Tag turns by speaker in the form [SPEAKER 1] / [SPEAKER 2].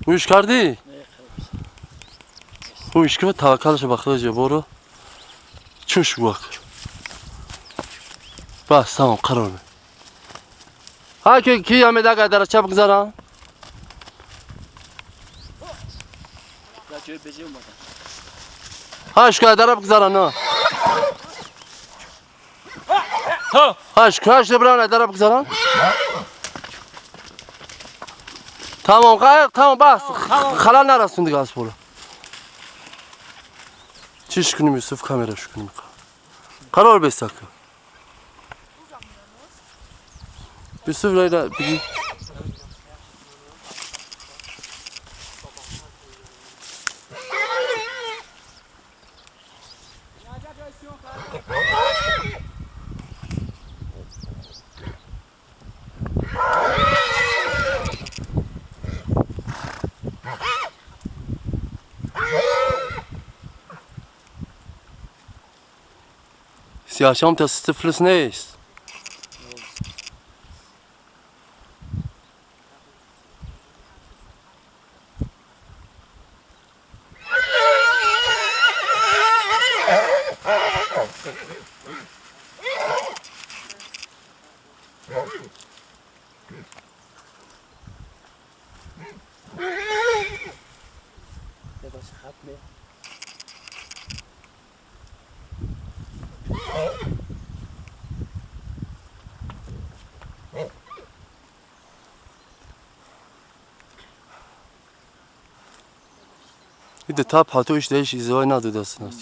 [SPEAKER 1] Гӯш кардӣ? Гӯш кун, таваккалша ба Худо ҷаборо. Чуш буак. Бас, тамом, қарор бе. Ҳа ки ҳамедага дарача бигзарам? Ҳа шукай дара бигзарам, на. Ҳа шукай шуда дара бигзарам? Тамом, тамом, бас. Халал нарасун дига аз пола. Чиш кунем Юсуф, камераш кунем. Қарор бестака. Юсуф Лейла биги. Сиёҳчам та тифлис нест. Иде та патоиш деш изой надудастнас.